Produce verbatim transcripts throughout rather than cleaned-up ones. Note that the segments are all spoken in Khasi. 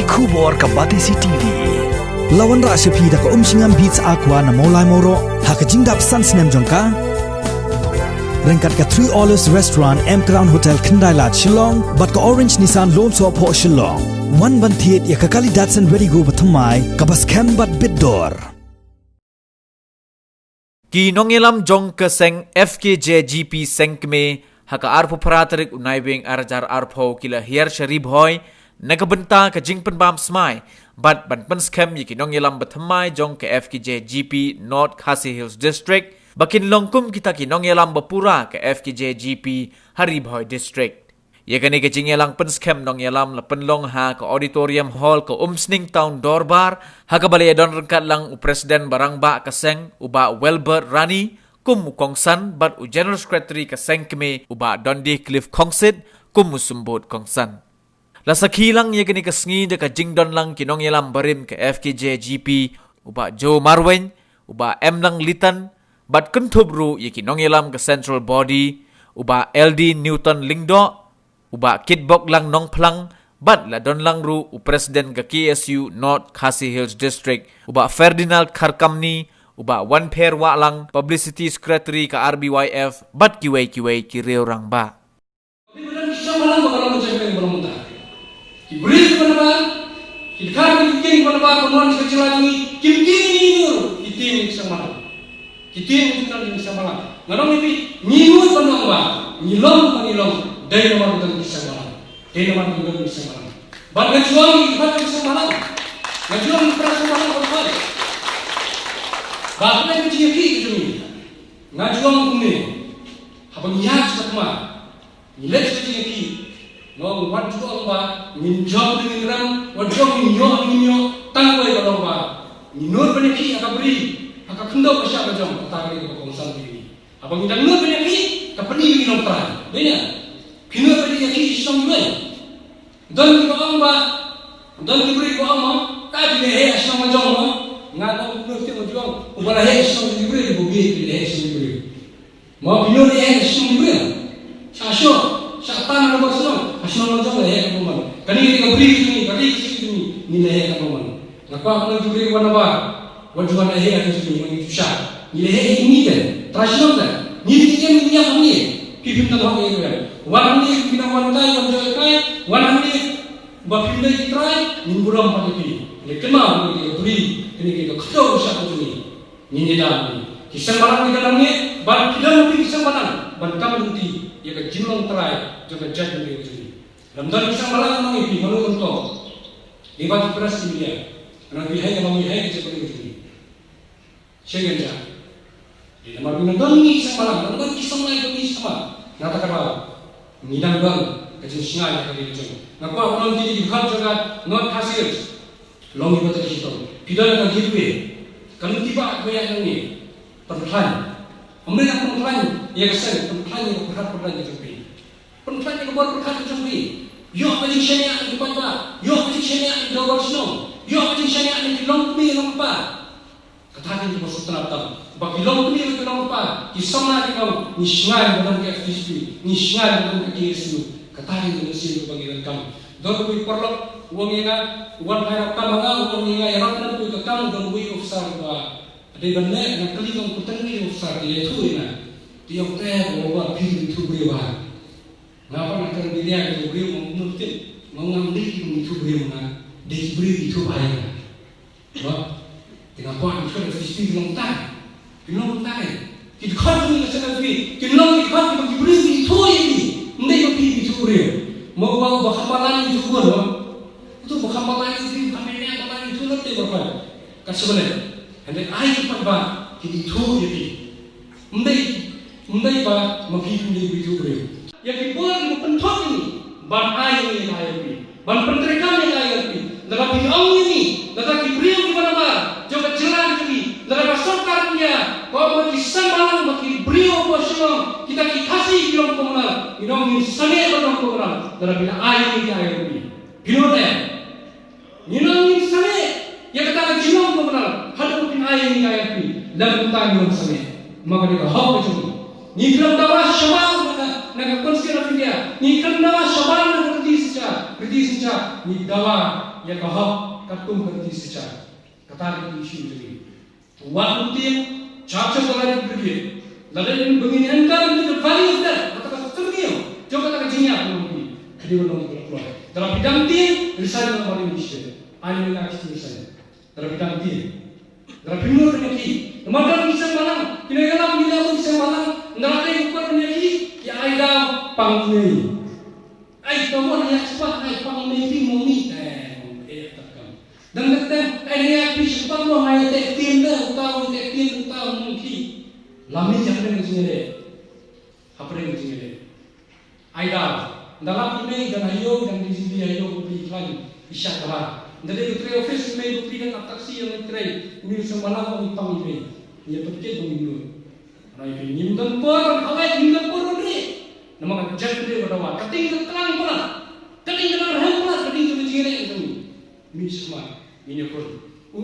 Khubor ka Batesi T V. La wanrah sha phi da ka Umshngam Beats Aqua na Mawlai Mawroh ha ka jingdap san snem jong ka. Ryngkat ka Three Olives Restaurant, M Crown Hotel, Khyndai Lad, Shillong bad ka Orange Nissan Lone Sohphoh, Shillong. Wan ban thied ïa ka kali Datsun Redi-GO bathymmai kaba skhem bad bit dor. Ki nongïalam jong ka seng F K J G P Sengkmie ha ka arphew phra tarik u Naiwieng ar hajar arphew ki la hiar sha Ri Bhoi na ka bynta ka jingpynbam smai bad ban pynskhem ïa ki nongïalam bathymmai jong ka F K J G P North Khasi Hills District ba kin long kum kita ki nongïalam bapura ka F K J G P ha Ri Bhoi District. Ïa kane ka jingïalang pynskhem nongïalam la pynlong ha ka Auditorium Hall ka Umsning Town Dorbar, ha kaba la ïadon ryngkat lang u President ba rangbah ka seng u Bah Welbert Rani kum u kongsan bad u General Secretary ka Sengkmie u Bah Dundee Cliff Khongsit kum u symbud kongsan. La sakhi lang ïa kane ka sngi da ka jingdon lang ki nongïalam barim ka F K J G P, u Bah Joe Marwein, u Bah Emlang Litan, bad kynthup ruh ïa ki nongïalam ka Central Body, u Bah L D Newton Lyngdoh, u Bah Kitboklang Nongphlang, bad la don lang ruh u President ka K S U North Khasi Hills District, u Bah Ferdinand Kharkamni, u Bah Wanpher Wahlang, Publicity Secretary ka R B Y F, bad kiwei kiwei ki riew rangbah. Ki briew kiba na ba, ki dkhar ki ktien kiba na ba, ba mon ka jylla jong ngi, kim tieng ïa ngi, ki tieng ïa ki seng malang. Ki tieng ïa ki seng malang. Nga ong ïa phi, ngi mut ban ong ba ngi long ba ngi long, dei namar ba ngi don ki seng malang. Dei namar ba ngi don ki seng malang. Bad nga ju ong ïa ki dkhar ki seng malang. Nga ju ong ïa ki dkhar ki seng malang ba, ba kane ka jingïakhih ka jong ngi. Nga ju ong kumne. Haba ngi ïaid sha ka thma, ngi leit sha ka jingïakhih, nga ong, wat ju ong ba ngin jop ne ngin rem, wat ju ong ngin ïoh ne ngin ïoh, tang kawei ka long ba ngin nud ban ïakhih ha ka bri, ha ka khyndew ka shah ka jong, kata ka dei kaba kongsan ïa ngi. Haba ngi dang nud ban ïakhih, ka pyni ba ngi long trai. Dei ne? Phi nud ban ïakhih sha jong kiwei. Don kiba ong ba, don ki briew ba ong ma, ka dei leheh sha jong ma. Nga ong, nud, nga ju ong, uba leheh sha jong ki briew, uba bieit leheh sha jong ki briew. Ma phi nud leheh sha jong ki briew. Sha shnong, sha tan na ba shnong, ha shnong la jong leheh ka bymman. Kane ka ri ka bri jong ngi, ka ri ka ri jong ngi, ngi leheh ka bymman. Nga kwah ban ong ïa ki briew wan na ba, wat ju wan leheh ha ka jong ngi, wan ju sha. Ngi leheh ïa ngi te, trai shnong te. Ngi dei ki em ngi ïap hangne. Phi phim dang hok ïa ki briew. Wan hangne, phi nang wan kai, wan joi kai, wan hangne. Ba phim dei ki trai, ngin burom pat ïa phi. Ngi kynmaw kane ka bri, kane ka khyndew ka shah ka jong ngi. Ngin ïa dang ki seng balang, ngi dang ngi ban phi dang phi ki seng balang ban kam lynti ïa ka jinglong trai jong ka jaitbynriew jong ngi. Lym don ki seng balang ngi phi mano ngi to. Ngi ba ki press media. Ngi phi hai ka ba ngi hai ka jaitbynriew jong ngi. Shen ngan ja. Dei namar ngi don ngi ki seng balang, ngi don ki seng lai ngi seng balang. Na ta ka daw ngi dang don ka jingsngaid ka ri jong. Nga kwah ban ong ïa ki dkhot jong ka North Khasi Hills. Long ïa kata ka shitom. Phi don ka gateway. Ka lynti ba ka ïa ngi. Pynkhlaiñ. Ym dei na pynkhlaiñ ïa ka seng, pynkhlaiñ ïa ka pyrkhat pyrkhat ka jong phi. Pynkhlaiñ ïa ka bor pyrkhat ka jong phi. Ïoh ka jingshaniah na ki paidbah. Ïoh ka jingshaniah na ki dorbar shnong. Ïoh ka jingshaniah na ki longkmie longkpa. Kata ka dei kaba sngewtynnat tam. Ba ki longkmie ki longkpa, ki samla ki ong, ngi sngaid ba don ka F K J G P, ngi sngaid ba don ka K S U. Kata ka dei ka mynsiem kaba ngi donkam. Don uwei u paralok u ong ïa nga, u wan phai rap kam ha nga, u ong ïa nga, ïarap na uwei ka kam, don uwei u officer ba dei ban leh, nga kylli, nga ong, kutang uwei u officer, te ïathuh ïa nga. Te u ong, te ba, ba phi dei ithuh briew ba. Nga pat nga kren bniah ïa ki briew, nga ong kumno tip. Nga ong ngam dei ki ithuh briew, nga dei ki briew ithuh ba ïa nga. Ba, te nga kwah ki dkhot F K J G P ki long tai. Ki long tai. Ki dkhot jong ngi ka seng F K J G P ki long ki dkhot kiba ki briew ki ithuh ïa ki. Ym dei ba phi ki ithuh briew. Mo ba, ba kham balang ithuh bun mo. Uto ba kham balang ithuh, ba kham ïa balang ithuh, lynti ba kham. Ka shu leh. Hynrei ai ki paidbah ki ithuh ïa ki. Ym dei, ym dei ba ma phi phi dei ba ithuh briew. Ïa ki bor kiba pynthut ïa ngi ban ai ïa ngi ïa ka I L P. Ban pyntreikam ïa ka I L P. Lada phi ong ïa ngi, lada ki briew kiba nabar jong ka jylla jong ngi, lada ka sorkar India, ka ong ba ki seng balang, ba ki briew ba Shillong, kita ki Khasi ki long Commonwealth, ngi ong ngin sangeh ban long Commonwealth, lada phi la ai ïa ngi ïa ka I L P. Phi nud em? Ngi ong ngin sangeh ïa kata ka jinglong Commonwealth haduh ba phin ai ïa ngi ka I L P. Lada kumta ngim sangeh, ma ka dei ka hok ka jong ngi. Ngi khlem dawa shabar na ka, na ka Constitution of India. Ngi khlem dawa shabar na ka Constitution. Riti synshar, ngi dawa ïa ka hok katkum ka riti synshar. Kata ka issue jong ngi. Wat ym tieng, chap chap la ri brigade. Lada ngin, ba ngin encourage the value of that, kata ka syrngiew jong kata ka jingïap jong ngi. Ka dei ban long ka kloi. Lada phi dang tieng, resign na ka parliament station. Ai ngi na ka station resign. Lada phi dang tieng. Lada phi mut ban ïakhih. Namar ka ki seng balang, ki nongïalam ki la ki seng balang, lada ki kwah ban ïakhih, ki ai daw pang email. Ai, ka mon ïa spa, ai, pang email phi mo mi. Eh, eh, tak kam. Dang dang dang, ai, ïa phi spa mo, ai, te tien da, uta, te tien, uta, mo ki. Lami ïa kren jingïaleh. Hapdeng jingïaleh. Ai da, da lap email, da ha ïew, da D G P ha ïew, ba phi khlaiñ, i shah da. Da dei u trei office email, ba phi da ap taxi ïa u trei, uni u seng balang, uni pang email. Ïa pynket ba ngin lut. Hynrei phi ngim don por ban kawai, ngim don por ban rieh. Namar ka jaitbynriew ka dawa, ka ting ka tlang palat. Ka ting ka tlang palat, ka ting ka jingïaleh jong ngi. Mih sha khmat, ngin ïakhun. U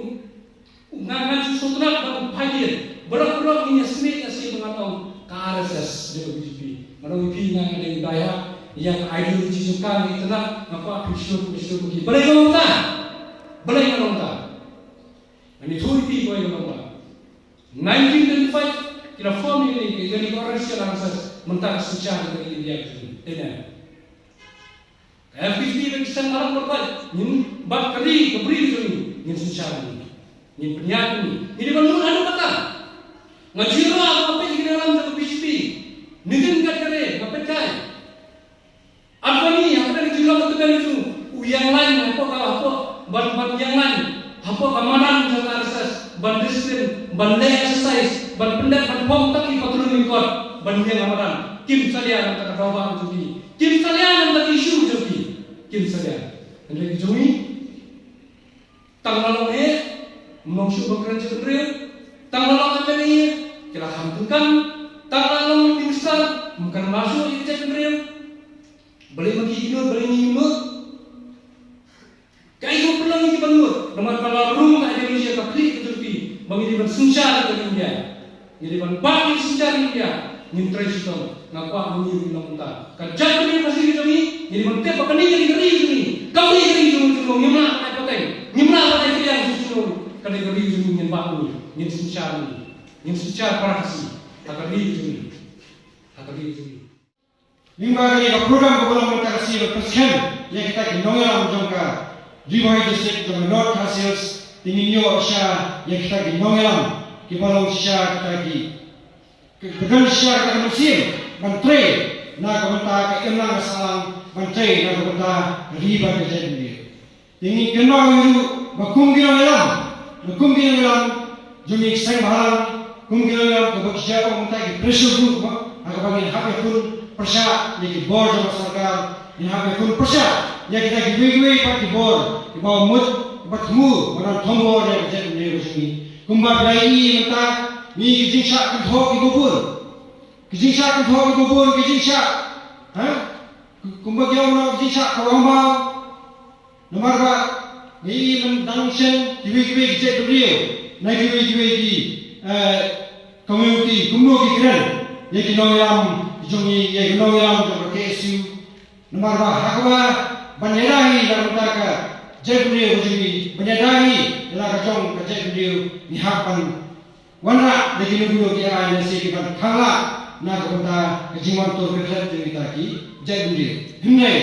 Nga, nga ju sngewtynnat ban pyrshah. Baroh baroh ngin ïa sngewthuh ïa shi ba ngan ong ka R S S jong ka B J P. Nga ong ïa phi, nga, nga dei die hard ïa ka ideology jong ka, nga itynnat, nga kwah phi sngewthuh, phi sngewthuh ki. Balei nga ong ta? Balei nga ong ta? Ngan ïathuh ïa phi balei nga ong ta. Nineteen twenty-five ki la form ïa kane, ïa kane ka organization R S S, mynta ka synshar ka India ka jong ngi. Te ne. Ka F P T ba ki seng balang ba paid, ngin bat ka ri, ka bri jong ngi, ngin synshar ngi. Ngin pynïaid ngi. Ngi dei ban lut haduh katta. Nga ju ïoh ba peit ki nongïalam jong ka B J P. Nitin Gadkari, nga peit kai. Advani, hapdeng ka jinglong ka tymmen jong u, u ïeng lain hapoh ka, hapoh ban, ban ïeng lain. Hapoh ka madan jong ka R S S, ban discipline, ban leh exercise, ban pyndep, ban phong tang ki patrol lyngkot, ban ïeng ha madan. Kim salia na kata ka daw ba jong ki. Kim salia na kata ka issue jong ki. Kim salia. Hynrei ki jong ngi, tang la long eh, ym long shuh ba kren jaitbynriew. Tang la long M L A, ki la kham tyngkam. Tang la long minister, ym kynmaw shuh ïa ka jaitbynriew. Balei ma ki ki nud, balei ngi ngim nud? Kaei kaba pynlong ïa ki ban nud? Namar ka la rung ka ideology ka khlieh ka jong ki ba ngi dei ban synshar ïa ka India. Ngi dei ban bat ïa ka synshar India. Ngin trei shitom. Nga kwah ma ngi ngin long kumta. Ka jaitbynriew Khasi ka jong ngi, ngi dei ban tip ba kane ka dei ka ri jong ngi. Kam dei ka ri jong ngi jong ngi, ngim lah ban ai pateng. Ngim lah ban ai pdiang jong ngi jong ngi. Ka dei ka ri jong ngi, ngin bat ngi. Ngin synshar ngi. Ngin synshar para Khasi. Ha ka ri jong ngi. Ha ka ri jong ngi. Lyngba kane ka program kaba long mynta ka sngi ban pynskhem ïa kita ki nongïalam jong ka Ri Bhoi District jong ka North Khasi Hills, te ngin ïoh shisha ïa kita ki nongïalam kiba long shisha kita ki, ki, kiba don shisha kita ki mynsiem ban trei na ka bynta ka imlang ka sahlang, ban trei na ka bynta ka ri bad ka jaitbynriew. Te ngi kynmaw ïa u ba kum ki nongïalam, ba kum ki nongïalam jong ngi ki seng bhalang, kum ki nongïalam kaba ki jia ong mynta ki pressure group ba, ha kaba ngin hap ïakhun pyrshah ïa ki bor jong ka sorkar, ngin hap ïakhun pyrshah ïa kita kiwei kiwei pat ki bor kiba mut, kiba thmu ban thombor ïa ka jaitbynriew ka jong ngi. Kumba phi la ïohi mynta, ngi ki jingshah kynthoh kiba bun. Ki jingshah kynthoh kiba bun, ki jingshah, ha? Kumba ki ong, ki jingshah kawang baw. Namar ba ngi i, man dang shen kiwei kiwei ki jaitbynriew na kiwei kiwei ki, eh, community, kumno ki kren ïa ki nongïalam jong ngi, ïa ki nongïalam jong ka K S U. Namar ba ha kaba ban ïada hi na ka bynta ka jaitbynriew jong ngi, ban ïada hi na ka jong ka jaitbynriew, ngi hap ban wanrah da kino kino ki aiñ lehse ki ban khanglad na ka bynta ka jingwan tur kyrteng jong kita ki jaitbynriew. Hynrei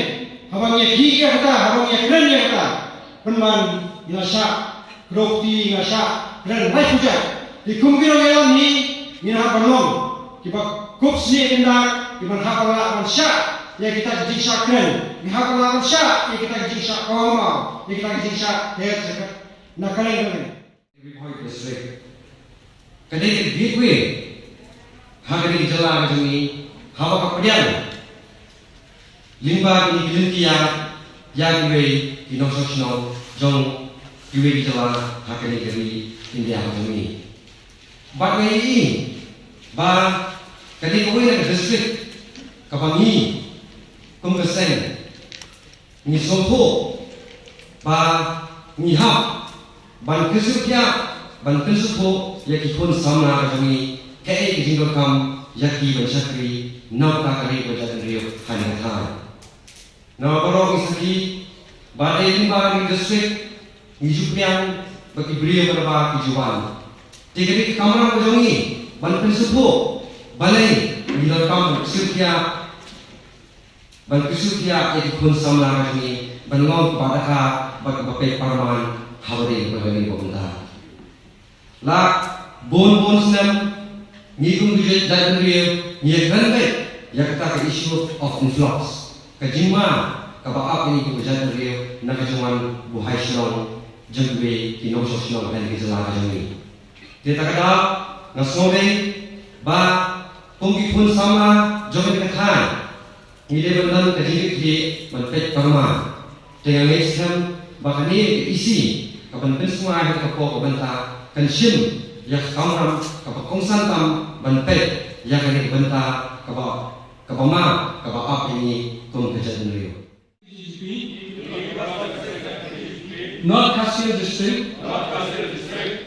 haba ngi ïakhih ïa kata, haba ngi ïakren ïa kata, pynban ngi la shah kdew kti, ngi la shah kren lai pujat. Te kum ki nongïalam hi ngin hap ban long kiba kup snieh kyndak, kiban hap ban lah ban shah ïa kita ki jingshah kren, ngi hap ban lah ban shah ïa kita ki jingshah kawang baw, ïa kita ki jingshah her sha ka, na ka liang ka liang. Ri Bhoi District ka dei ka gateway ha kane ka jylla ka jong ngi, haba ka pdiang lyngba kine ki lynti ïa, ïa kiwei ki nongshong shnong jong kiwei ki jylla ha kane ka ri India ka jong ngi. Bad nga ïohi ba ka dei kawei na ka district kaba ngi kum ka seng ngi sngewthuh ba ngi hap ban kyrsiew thiah, ban pynsngewthuh ïa ki khun samla ka jong ngi, kaei ka jingdonkam ïa ki ban shakri na ka bynta ka ri bad ka jaitbynriew ha kane ka thaiñ. Namar baroh ngi sakhi Ba dei lyngba kane ka district ngi ju pdiang ba ki briew ba ki ju wan. Te ka dei ka kamram ka jong ngi ban pynsngewthuh balei ngi donkam ban sngewthuh ban kyrsiew ïa ki khun samla ka jong ngi ban long kiba dakha bad kiba peit parman ha ba dei ba ka dei ba mynta. La bun bun snem ngi kum ka jaitbynriew ngi ïakren beit ïa kata ka issue of influx, ka jingma kaba ap ïa ngi kum ka jaitbynriew na ka jingwan buhai shnong jong kiwei ki nongshong shnong ha ki jylla ka jong ngi. Te ta ka daw nga sngew dei ba kum ki khun samla jong kane ka thaiñ ngi dei ban don ka jingkitkhlieh ban peit parman. Te nga ngeit skhem ba kane ka E C kaban pynsngew ha ka por ka bynta kan shim ïa ka kamram kaba kongsan tam ban peit ïa kane ka bynta kaba kaba ma kaba ap ïa ngi kum ka jaitbynriew. North Khasi Hills District,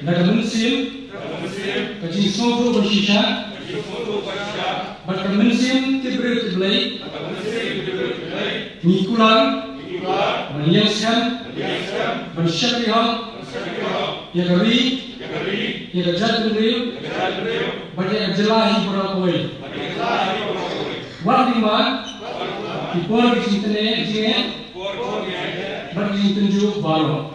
na ka mynsiem ka jingsngewthuh ban shisha bad ka mynsiem tip briew tip Blei, ngi kular ban ïeng skhem ban shakri hok ïa ka ri, ïa ka jaitbynriew bad ïa ka jylla hi baroh kawei. Wat lyngba ki por ki jingtneh jingeh bad ki jingtynjuh baroh.